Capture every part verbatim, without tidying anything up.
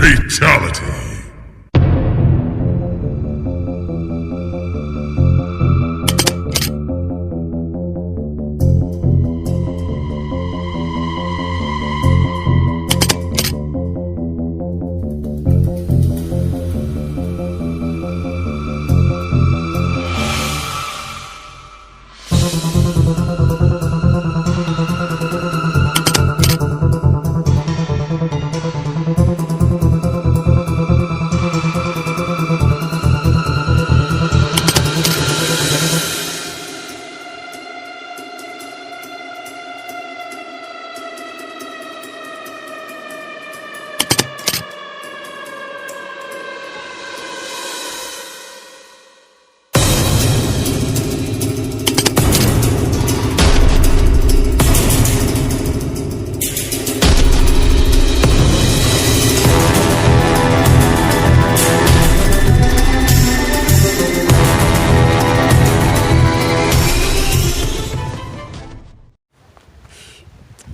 Fatality.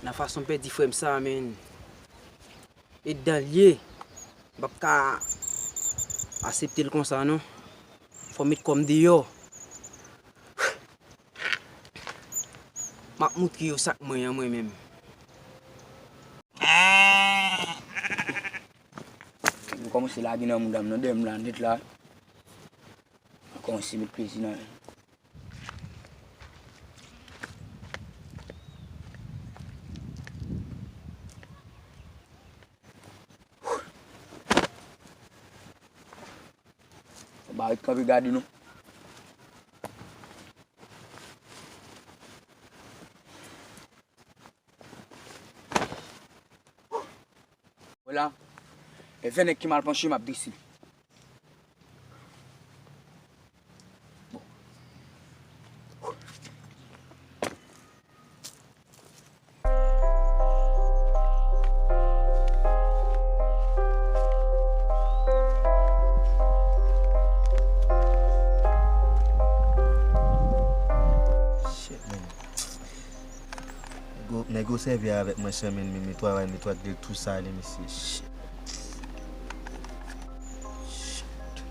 Nan fason m pèdi frè m sa, menn. E dan l ye. M p ap ka aksepte l konsa, non. Fò m met kò m deyò. M ap moutre yo sa k mwen an, mwen menm. M kòmanse lage nan mouda m nan dèyè m la nèt la. M kòmanse met plezi nan Ba ret kanpe gade nou. Vwala. E vennèg ki mal panche, m ap desi. Shit, man. Nèg yo, nèg yo sèvi avèk mwen, sèmen, men netwayaj, netwayaj, tou sa, li, mesye. Shit. Shit.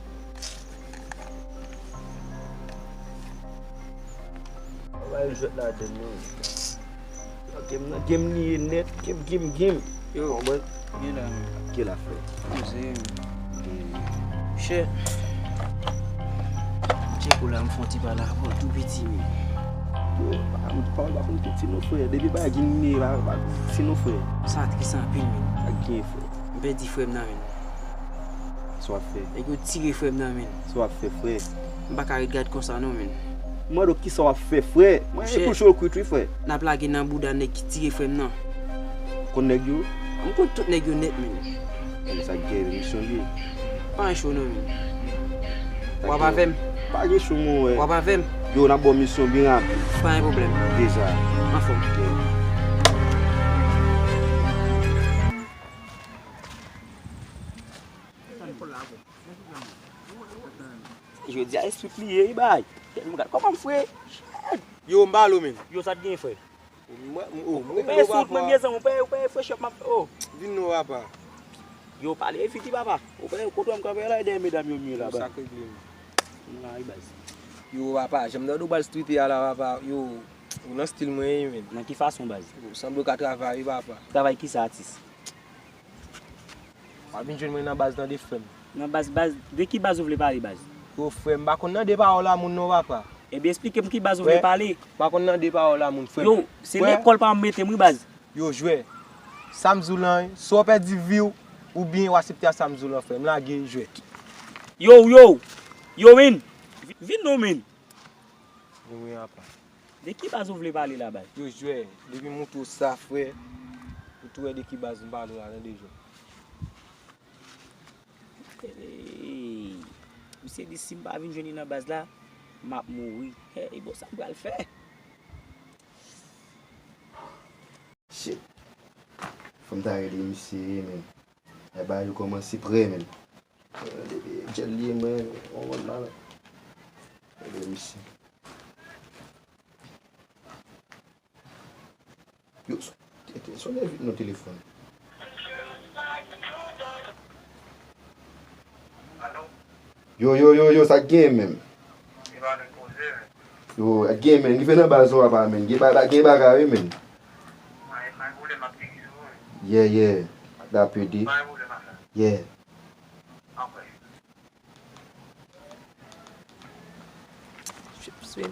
Ou pa jwèt ladann non. Nan game, nan game li ye nèt, game, game, game. Yo, konprann? Gen la. Gen la, frè. Poze. Gen. Shit. Tcheko la, m fon ti pale avè w tou piti, men. Yo, pa, pa, pa konn piti non, frè. Depi bagay gen li, pa, pa piti non, frè. Sa tris anpil, men. Pa gen, frè. M pèdi frè m nan, men. Sa w ap fè? Nèg yo tire frè m nan, men. Sa w ap fè, frè? M pa ka ret gad konsa non, men. M mande w kisa w ap fè, frè? Mwen, monchè, tou cho kwit, wi, frè. N ap lage nan bouda nèg ki tire frè m nan. Konn nèg yo? M konn tout nèg yo nèt, men. Sa gen misyon li. Pa gen cho non, men. W ap avè m? Pa gen cho, mon wè. W ap avè m? Yo, n ap ba w misyon byen rapid. Pa gen pwoblèm. Deja. Anfòm. Yeah. Jodi a espri pliye, wi, bay. Tèlman gad kòman m fre. Yo, m ba lo, men. Yo, sa t gen, frè? Ou pè sou wout mwen, mezanmi, ou pè, ou pè fresh up, m ap, oh. Vin non, papa. Yo, pale vit, wi, papa. Ou pè kote m kanpe la, e dèyè medam yo m ye la, bay. Sa k regle, men. M la, wi, baz. Yo, papa, jan m tande w baz twite a la, papa. Yo, ou nan stil mwen, wi, men. Nan ki fason, baz? Ou sanble w ka travay, wi, papa. Travay kisa, atis? W ap vin jwenn mwen nan baz, tande, frè m. Nan baz, baz, de ki baz ou vle pale, baz? Yo, frè m, m pa konn nan de pawòl a moun non, papa. Ebyen, esplike m ki baz ou vle pale. M pa konn nan de pawòl a moun, frè m. Yo, se lekòl pa m mete m, wi, baz. Yo, jwè. Sa m di w lan, swa w pèdi vi w, oubyen w aksepte a sa m di w lan, frè m. Lage jwèt. Yo, yo. Yo, men. Vi-, vin non, men. Wi, wi, apa. De ki baz ou vle pale la, baz? Yo, jwè, depi m montre w sa, frè, ou tou wè de ki baz m pale w la, tande, jwè. Hey, misye di si m pa vin jwenn li nan baz la, m ap mouri. Hey, bon, sa m pral fè? Shit. Fò m ta rele misye, men. E bagay yo kòmanse prè, men. Depi djèl li ye, mwen, on wòl la, la. Rele misye. Yo, so-, te-, te-, sonnen vit non telefòn. Yo, yo, yo, yo, sa k gen menm? Yo, sa k gen menm? Rive nan baz ou apa menm? Gen ba-, ba-, gen bagay wi menm. Yeah, yeah. Dapede. Yeah. Misye,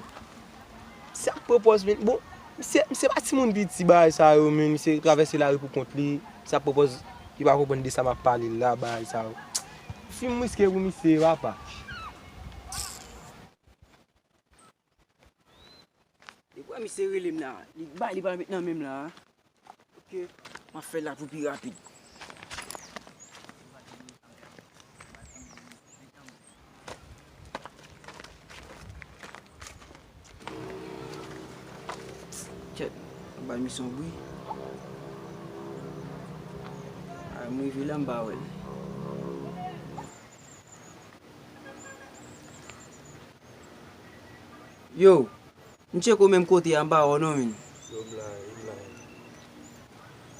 misye ap pran pòz vin. Bon, misye, misye pa timoun piti bagay sa yo, men misye travèse lari pou kont li. Misye ap pran pòz, li pa konprann de sa m ap pale l la, bagay sa yo. Fi m riske pou misye, papa. Depi w wè misye rele m la, li bay, li pral met nan men m la. Ok, m ap fè l la pou pi rapid. Kèt, bay misye yon bri. Ay, m rive la, m pa wè l. Yo, m tcheke w menm kote a, m pa wè w non, men. Yo, m la, m la.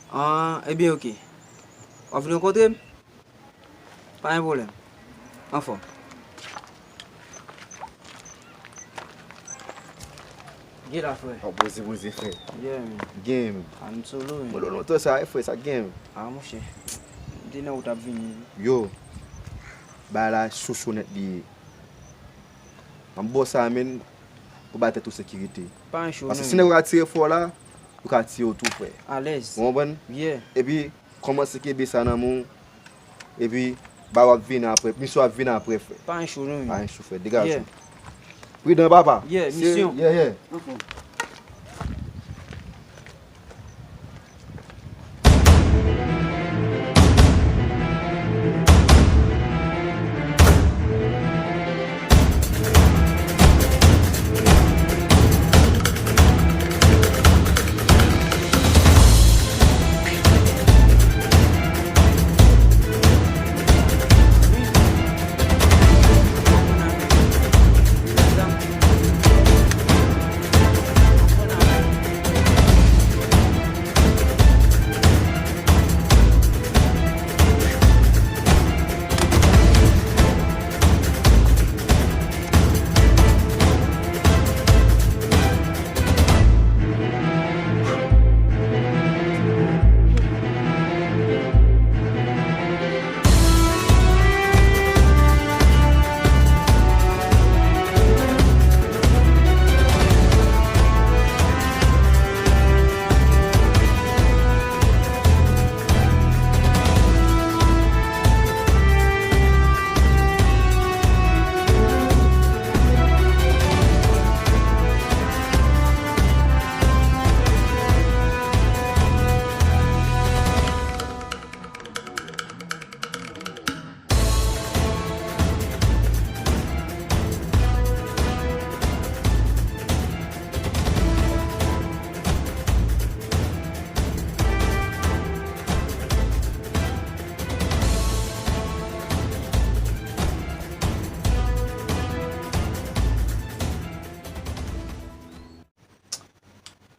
Ah, ebyen, ok. W ap vin rankontre m? Pa gen pwoblèm. Anfòm. Gen la, frè. W ap poze, poze, frè. Yeah, man. Gen. Ah, m solo, man. Mwen, lontan sa, frè, sa gen. Ah, monchè. M te nan wout ap vini. Yo. Bagay la cho cho nèt li ye. M ap ba w sa, men, pou bay tèt ou sekirite. Pa gen cho, non. Paske si nèg yo ka tire fò la, yo ka tire w tou, frè. Alèz. Ou konprann? Yeah. Epi, kòmanse kenbe sa nan men w. Epi, bagay w ap vini apre. Misye w ap vini apre, frè. Pa gen cho, non. Pa gen cho, frè. Degaje w. Yeah. Pridan, papa. Yeah, misyon. Yeah, yeah. Anfòm.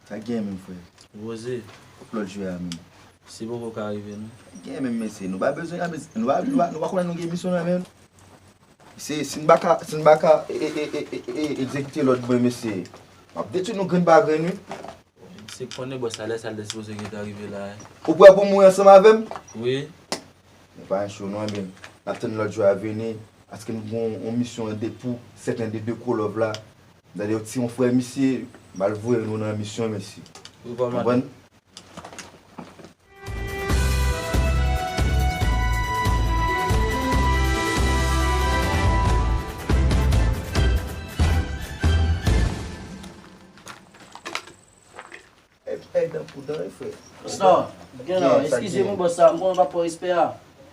Sa gen menm, frè. Poze. Lòt jwe a menm. Si poko ka rive, non. Gen menm, mesye. Nou pa bezwen, nou pa, nou pa, nou pa konnen nou gen misyon nan men nou. Se, si n pa ka, si n pa ka, e, e, egzekite lòd mwen, mesye, m ap detwi nou grenn pa grenn, wi. Se konnen bòs la, lè sa l te sipoze gentan rive la, wi. Ou prè pou mouri ansanm avè m? Wi. Nou pa gen cho non, men n ap tann lòt jou a vini, paske m gen yon, yon misyon de pou sèten de, de Kolòv la. Tande yo ti yon frè misye, m al voye nou nan misyon, mesye. Wi, kòmandan. Konprann? Bòs la, gen la, eskize mwen, bòs la, m konnen w pa pran respè a.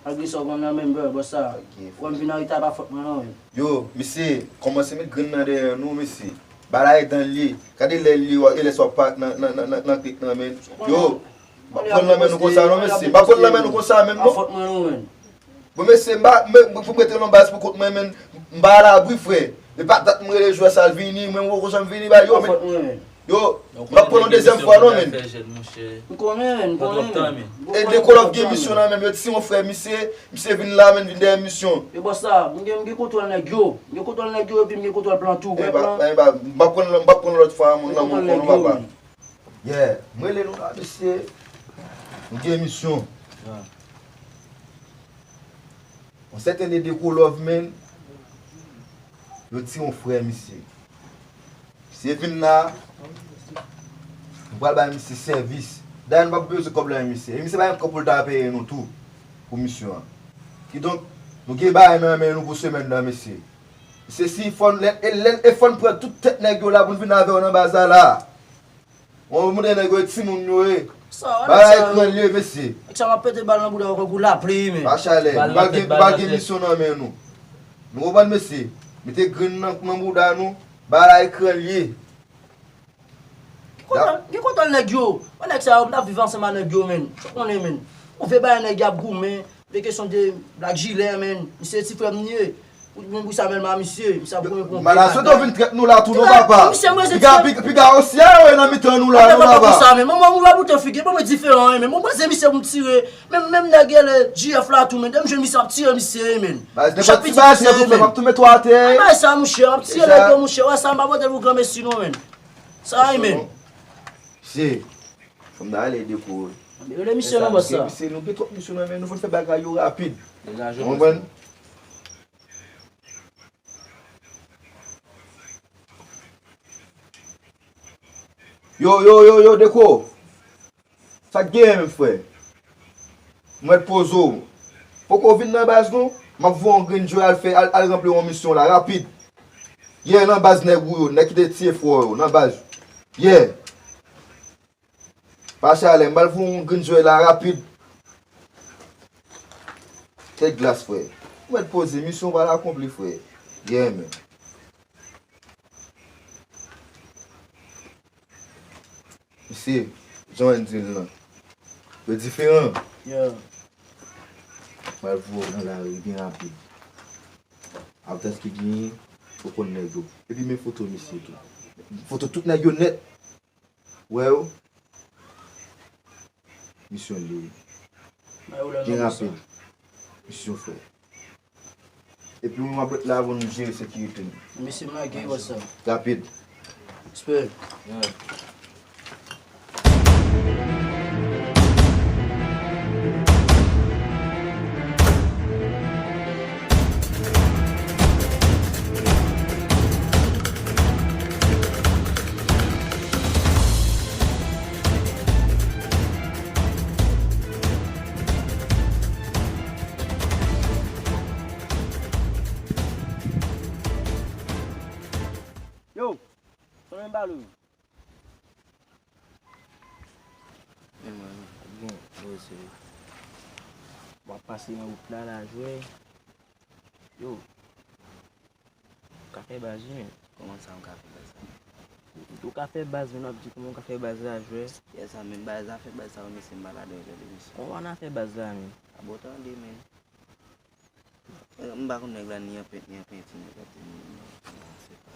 Malgre sa w ban m nan menm, bro, bòs la. Wè m vin an reta, pa fòt mwen non, men. Yo, mesye, kòmanse met grenn nan dèyè nou, mesye. Bagay la e dan l ye. Gade lè l ye, e lè sa w pa nan, nan, nan, nan, nan klik nan, men. Yo, m ap pran nan men nou konsa non, mesye. M ap pran nan men nou konsa menm non. Pa fòt mwen non, men. Bon, mesye, m pa, men, pou m rete nan baz pou kont mwen, men, m pa alabri, frè. E pa dat m rele jwè sa l vini, mwen m poko janm vini ba yo, men. Pa fòt mwen, men. Yo, m ap pran yon dezyèm fwa non, men. M konnen, men, m konnen, men. E Dekolòv gen misyon nan men, yo ti yon frè misye, misye vin la, men, vin dèyè misyon. E bòs la, m gen, m gen kontwòl nèg yo. M gen kontwòl nèg yo, epi m gen kontwòl plan tou. M ap pran, m ap pran lòt fwa, moun nan, moun konnen papa. Yeah, m rele nou la, mesye. M gen misyon. Yon sèten de Dekolòv, men, yo ti yon frè misye. Misye vin la, nou pral bay misye sèvis. Dayè, nou p ap bezwen kòb la, misye. E misye pa gen kòb pou l ta peye nou tou pou misyon an. Kidonk, nou gen bagay nan men nou pou semèn nan, mesye. Mesye, si fò n, lè, e lè, e fò n pran tout tèt nèg yo la pou n vin avè yo nan baz la la. Mwen, mwen, nèg yo, e timoun yo ye. Bagay ekran l ye, mesye. Nèg sa m ap pete bal nan bouda w tankou lapli, men. Pa chalè, nou pral gen, nou pral gen misyon nan men nou. Nou konprann, mesye? Mete grenn nan, nan bouda nou, bagay ekran l ye. Gen kontwòl, gen kontwòl nèg yo. Wè nèg sa yo, m t ap viv ansanm ak nèg yo, men. Ou konnen, men. Ou vle bay nèg y ap goumen. Vle kesyon de Black Jilè, men. Misye ti frè m li ye. Ou menm pou sa menm a misye, misye ap goumen pou yon peyi. Malad, sou to vin trèt nou la tou non, papa. Piga, piga, piga osi a yo nan mitan nou la non, papa. Sa men, mwen, mwen, mwen, bouton figi, mwen, mwen diferan, men mwen, mwen, se misye pou m tire. Menm, menm nèg L G F la tou, men, m jwenn misye ap tire misye, men. Baz, nenpòt ti bagay nèg ou fè, m ap tou mete w atè. Ay, bay sa, mouchè, m ap tire nèg yo, mouchè. Wè sa, m pa pote pou granmesi non, men. Sa, men. Se, fò m ta ale depo. Rele misye non, bòs sa. Misye, nou gen twòp misyon nan men nou, fò n fè bagay yo rapid. Ou konprann? Yo, yo, yo, yo, Deko. Sa k genyen menm, frè? Mwen poze w. Poko vin nan baz nou? M ap voye yon grenn jwe al fè, al, al ranpli yon misyon la, rapid. Yeah, nan baz nèg ou yo, nèg ki te tiye frè w yo, nan baz. Yeah. Pa chalè, m pral voye yon grenn jwe la rapid. Tèt glas, frè. Ou mèt poze, misyon pral akonpli, frè. Yeah, men. Mesye, jan w di l lan. Yo diferan. Yeah. M pral voye w nan lari byen rapid. Avdans ki genyen, ou konn nèg yo. Epi men foto misye tou. Foto tout nèg yo nèt. Wè yo. Misyon li ye. Byen rapid. Misyon fè. Epi mwen m ap ret la avan nou jere sekirite nou. Mesye, m lage yo sa. Rapid. Respè. Yeah. Yo, sonnen bal ou. Men mwen, ap gen poze. W ap pase nan wout la, la, jwè. Yo. Ou ka fè baz, wi, men. Kòman sa, m ka fè baz sa? Ou, ou ka fè baz, men w ap di kòman w ka fè baz la, jwè. Yè sa, men baz, afè baz sa yo, mesye, m pa ladan yo, tande, mesye. Kòman w ap fè baz la, men? A bon, tande, men. M pa konn nèg la ni an pent, ni an penti, nèg la te ni, ni an penti, se pa.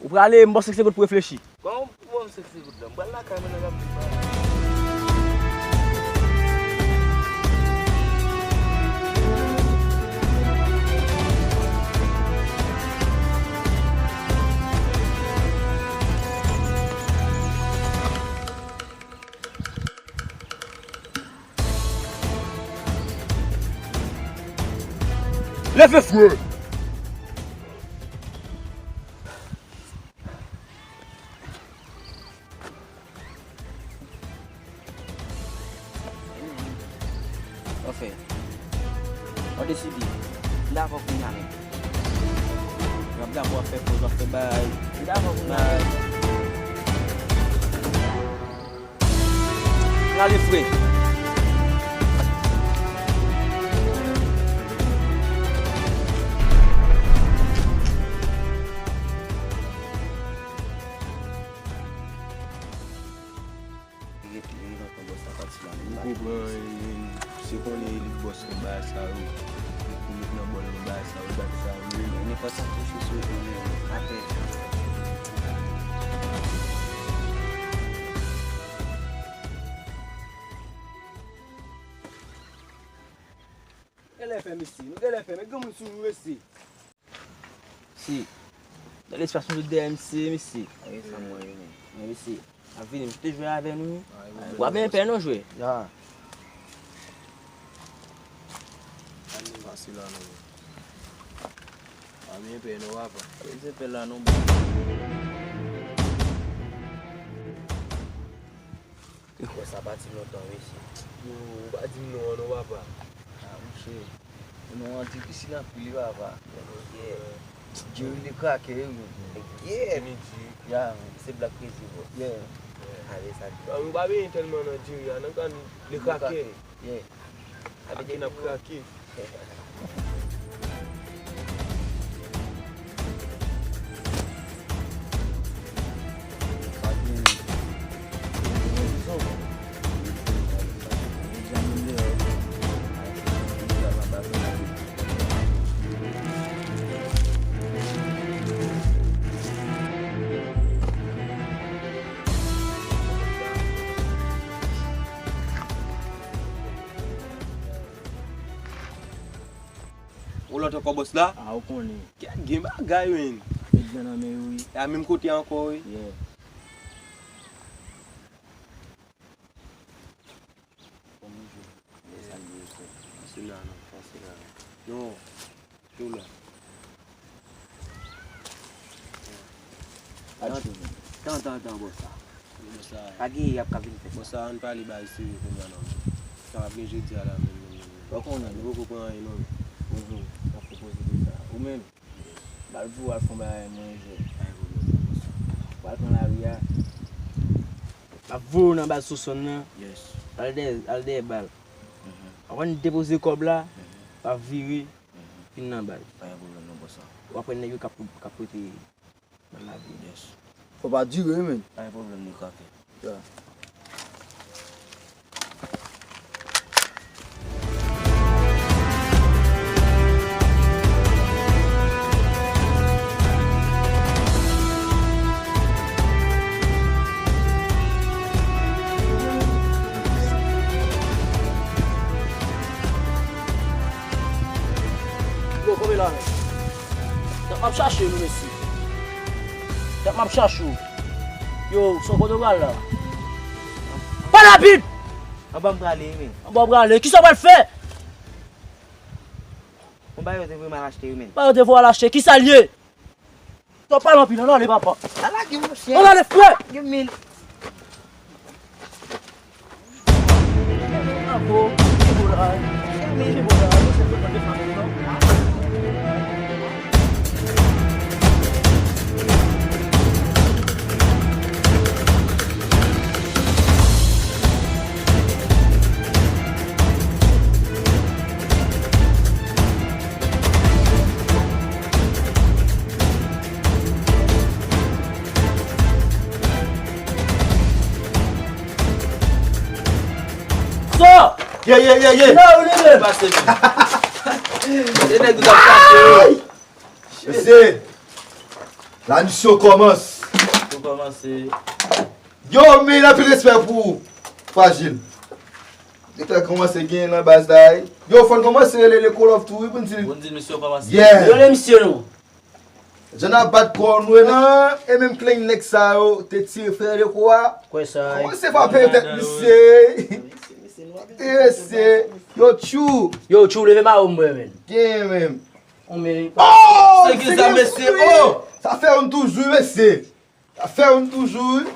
Ou prale, m ba w senk segonn pou reflechi. Kòman ou ban m senk segonn la? M pral lakay mwen nan rapid. Leve frè! Anfen, w deside. M dakò kounye a menm. W ap dakò ap fè poz, w ap fè bagay. M dakò kounye a menm. Prale fre. Li gentan pran bòs la pati la menm. M konprann, e, se konnen e li k bòs nan bagay sa yo. Li k nan bòl nan bagay sa yo, bagay sa yo. Men nenpòt sa k touche sou ou, men, atè. Genlè fè, mesye. Nou genlè fè, men granmoun sou nou, mesye. Si. Nan lespas nou tout dèyè, mesye, mesye. Wi, sa mwen ye, men. Men, mesye, ap vini, m te jwe avè nou, wi. W ap benyen pè non, jwe. Ya. Pase la non. Pa benyen pè non, papa. Benyen pè la non, bro. Bon, sa pa ti lontan, mesye. Yo, ou pa di m non an non, papa. Ah, monchè. Non an difisil anpil, wi, papa. Yeah. Jerry le kraken, wi, men. Yeah. Vini di. Ya, men. Se Black Crazy, bro. Yeah. Ale, sa di. Ah, nou pa benyen tèlman nan Jerry a, nan kan le kraken. Yeah. Ake n ap krake. Ou lòt ankò bòs la? Ah, ou konnen. Kèt gen bagay, men. Met jan nan men yo, wi. E a menm kote ankò, wi. Yeah. Kòman w jwe? Pase la non, pase la non. Non. Tou la. Tan, tan, tan, tan, bòs la. Bòs la. Pa gen y ap ka vin fè sa. Bòs la, ann pale bagay serye kounye a non. Sa ap gen jodi a la menm, menm, menm, menm. Ou konnen. Nou poko pran anyen non. Ou menm, w ap fè poze de sa. Ou menm. Ba l pou w al fè yon bagay mwen jwe. W al pran lari a. L ap voye w nan baz Sosòn nan. Yes. Al dèyè, al dèyè bal. Mhm. W ap konn depoze kòb la, mhm, w ap vire, mhm, vin nan baz. Pa gen pwoblèm non, bòs la. W ap wè nèg yo k ap, k ap pote nan lavi. Yes. Fò pa dire, wi, men. Pa gen pwoblèm, li kraken. Ya. Yo, konbyen la menm? Dat m ap chache nou, mesye. Dat m ap chache w. Yo, sou kote w pral la? Pale rapid! Anba m prale, wi, men. Anba w prale. Kisa w pral fè? Yon bagay yo te voye m al achte, wi, men. Bagay yo te voye w al achte. Kisa l ye? Tò pale anpil, ann ale, papa. Ala gen monchè. Ann ale, frè. Gen mil. Bravo. Bravo. Sa! Ye, ye, ye, ye! Sa ou li menm? Pase li. Se nèg ou t ap chache yo. Mesye, la misyon kòmanse. Misyon kòmanse. Yo, men anpil respè pou ou, Frajil. Gentan kòmanse genyen nan baz la, wi. Yo, fò n kòmanse rele Lekolòv tou, wi, pou n di l. Pou n di l misye kòmanse. Yeah. Rele misye non. Jan n ap bat kò nou e nan, e menm klenn nèg sa yo te tire frè Leko a. Kwè sa, wi. Kòmanse frape tèt misye. Mesye, yo tchou. Yo tchou, leve mawo m bwè, men. Gen menm. Oh! Se ki sa, mesye, oh! Sa fè youn toujou, mesye. Sa fè youn toujou, wi.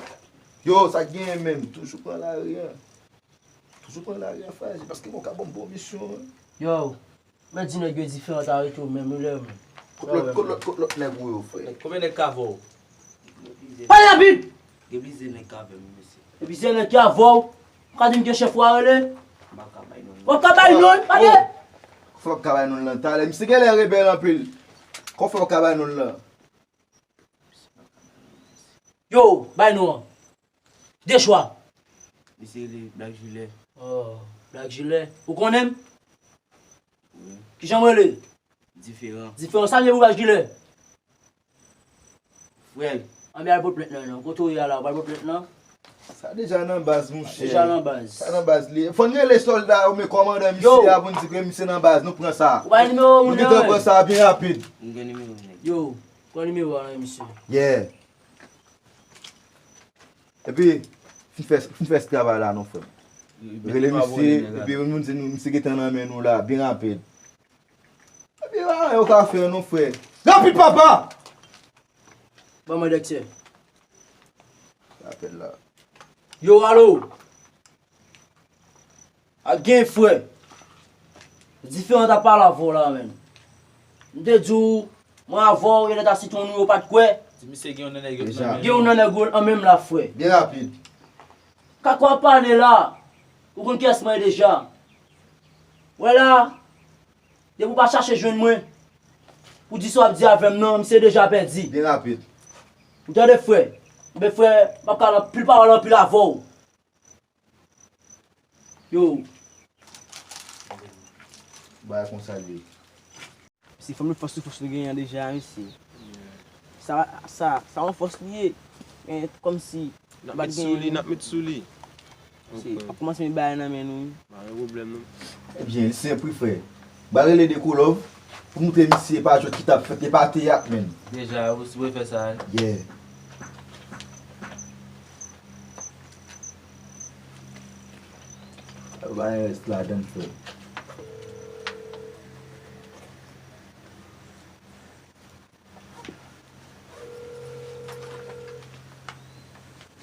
Yo, sa genyen menm. Toujou pran lari a. Toujou pran lari a, frè. Se paske bon, ka ban m bon misyon, wi. Yo, men di nèg yo diferan ta rete yo menm, wi, lè menm. Kot lòt, kot lòt, kot lòt nèg ou yo, frè? Konbyen nèg k avè w? Pale rapid! Gen plizyè nèg k avè m, mesye. Gen plizyè nèg k avè w? Ou ka di m ke chèf ou a rele? M pa ka bay non. W ap ka bay non, pa gen. Fò w ka bay non lan talè. Misye genlè rebèl anpil. Kòman fò w ka bay non lan? Yo, bay non an. De chwa. Misye rele Black Jilè. Oh, Black Jilè. Ou konnen m? Wi. Kijan m rele? Diferan. Diferan. Sa m ye pou Black Jilè? Frè. Anben al pote plent lan non. Kote w ye a la, ou pral pote plent lan? Sa deja nan baz, monchè. Deja nan baz. Sa nan baz li. Fò n rele sòlda yo, men kòmandan misye a pou n di ke misye nan baz. Nou pran sa. Ou bay nimewo moun nan, wi. Nou gentan pran sa byen rapid. M gen nimewo nèg. Yo, pran nimewo a nan misye. Yeah. Epi, fin fè, fin fè travay la non, frè m. Rele misye, epi moun di nou misye gentan nan men nou la, byen rapid. Epi, pa anyen ou ka fè non, frè. Rapid, papa! Ban mwen Dèktyè. Rapèl la. Yo, alo! A gen frè. Diferan ta pale avè w la, menm. M te di w, mwen avè w, genlè ta site yon nou yo pa t kwè. Di misye gen yon nan nèg yo nan men. Gen yon nan nèg yo an menm la, frè. Byen rapid. Kaka w ap pale la. Ou konn kiyès mwen ye deja. Wè la, depi w pa chache jwenn mwen, pou di sa w ap di avè m nan, misye deja pèdi. Byen rapid. Ou tande, frè? Enben, frè, m ap ka anpil pawòl anpil avè w. Yo. Bagay konsa l ye. Mesye, fò nou fòs sou fòs nou genyen an deja, mesye. Sa, sa, sa yon fòs li ye. Men kòmsi n ap met sou li, n ap met sou li. Mesye, ap kòmanse met bagay nan men nou, wi. Pa gen pwoblèm, non. Ebyen, li senp wi, frè. Ba rele de Kolòv pou montre misye pa jwèt ki t ap fèt, e pa teyat, menm. Deja, ou sipoze fè sa, wi. Yeah. Ba rès ladann, frè.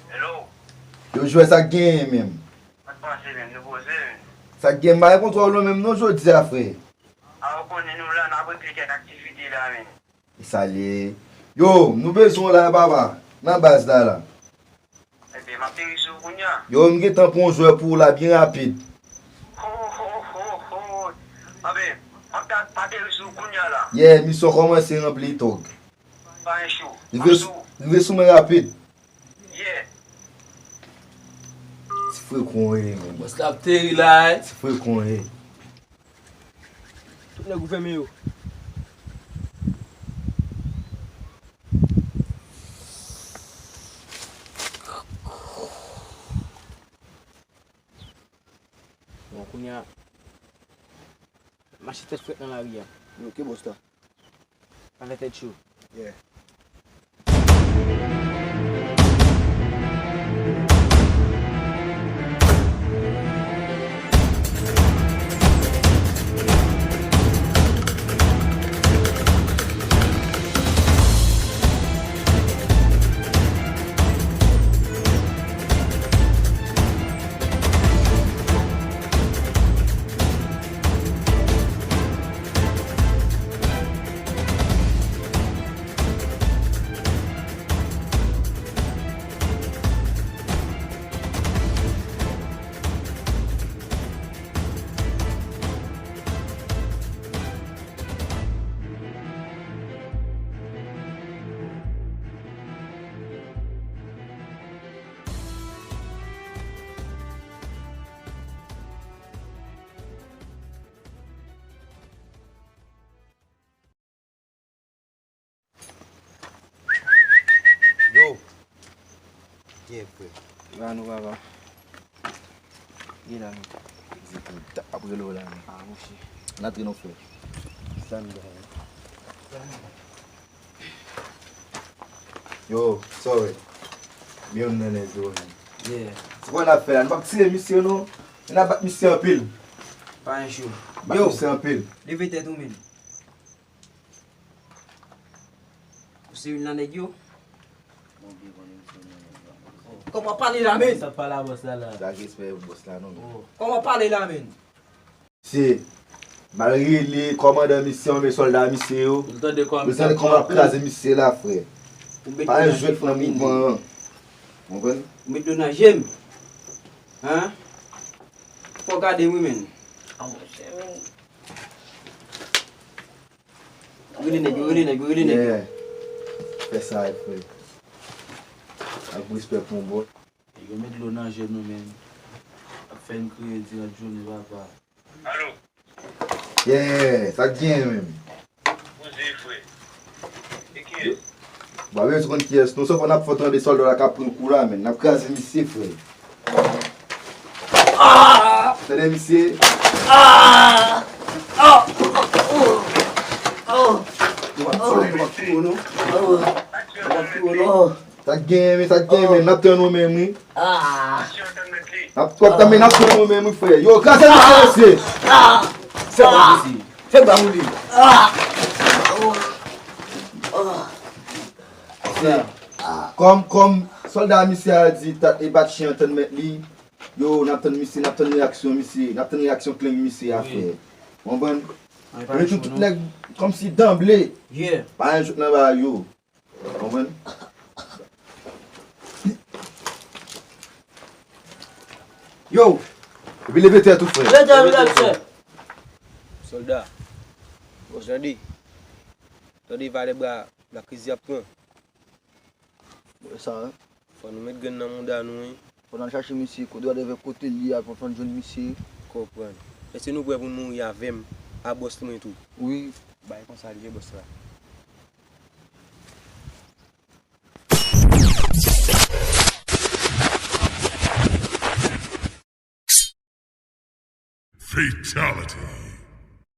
Hello. Yo, jwè, sa k genyen menm? Sa k pase menm? Nou poze menm? Sa k genyen? M pa gen kontwòl nou menm non jodi a, frè. A, ou konnen nou la, n ap regle kèk aktivite la menm. E sa l ye? Yo, nou bezwen w la, papa. Nan baz la, la. Enben, m ap deri sou ou kounye a. Yo, m gentan pran yon jwè pou ou la byen rapid. Ho, ho, ho, ho. Anben, m ap ta-, m ap deri sou ou kounye a la. Yeah, misyon kòmanse ranpli, tòg. Pa gen cho. Rive sou, rive sou mwen rapid. Yeah. Ti frekon ye, menm. Bòs la ap teri la, eh. Ti frekon ye. Tout nèg ou fèmen yo. Bon, kounye a, mache tèt frèt nan lari a. Yo, ke bòs la? Anlè tèt yo. Yeah. Yo! Kiyès, frè? Ba nou, papa. Ye la, men. Egzekite. T ap rele w la, men. A, monchè. N antre non, frè. Sa n gen? Yo, sorry. Men youn nan nèg yo, men. Yeah. Se kòman n ap fè la? Nou p ap tire misye, non? Men n ap bat misye anpil. Pa gen cho. Bat misye anpil. Leve tèt ou, men. Ou se youn nan nèg yo? Kòman pale la, men? Sa pale a bòs la, la. Sa respè bòs la, non, men. Kòman pale la, men? Se, m al rele kòmandan misye, men sòlda misye yo. Ou tande kòman ap kraze misye la, frè. Pa jwèt nan mouvman an. Konprann? Ou met dlo nan je m. Hein? Fò w gade m, wi, men. A, monchè, men. Rele nèg yo, rele nèg yo, rele nèg yo. Yeah. Fè sa, frè. Ak respè pou yon bòt. Nèg yo met dlo nan je nou, men. Ap fè n kriye diran jounen, papa. Alo? Yeah, sa k genyen menm? Poze, frè. E kiyès? Bon, men se konn kiyès nou, se fò n ap fè tanbe sòlda la k ap pran kou la, men n ap kraze misye, frè. Ah! Tande misye. Ah! Ah! Oh! Oh! Yo p ap tiye w, yo p ap tiye w, non. Yo p ap tiye w, non. Sa k genyen, men, sa k genyen, men, n ap tann ou menm, wi. Ah! N ap, w ap tann, men, n ap tann ou menm, wi, frè. Yo, kraze misye, mesye. Ah! Fè bwa pou li. Fè bwa pou li. Ah! Oh! Oh! Kòm, kòm sòlda misye a di, ta, e bat chen an tann mèt li, yo, n ap tann misye, n ap tann reyaksyon misye, n ap tann reyaksyon klenk misye a fè. Wi. Ou konprann? Yo tou, tout nèg kòmsi danble. Yeah. Pa gen jouk nan bagay yo. Ou konprann? Yo! Epi leve tèt ou, frè. Leve tèt ou, leve tèt ou. Sòlda. Bon, tande. Tande, valè bra, la kriz y ap pran. Sa, wi. Fò nou met grenn nan mouda nou, wi. Fò n al chache misye, kote w adrè kote l ye a, fò n jwenn misye. Konprann. Èske nou prè pou n mouri avè m, a bòs mwen tou? Wi. Bay konsa li ye, bòs la. Fatality.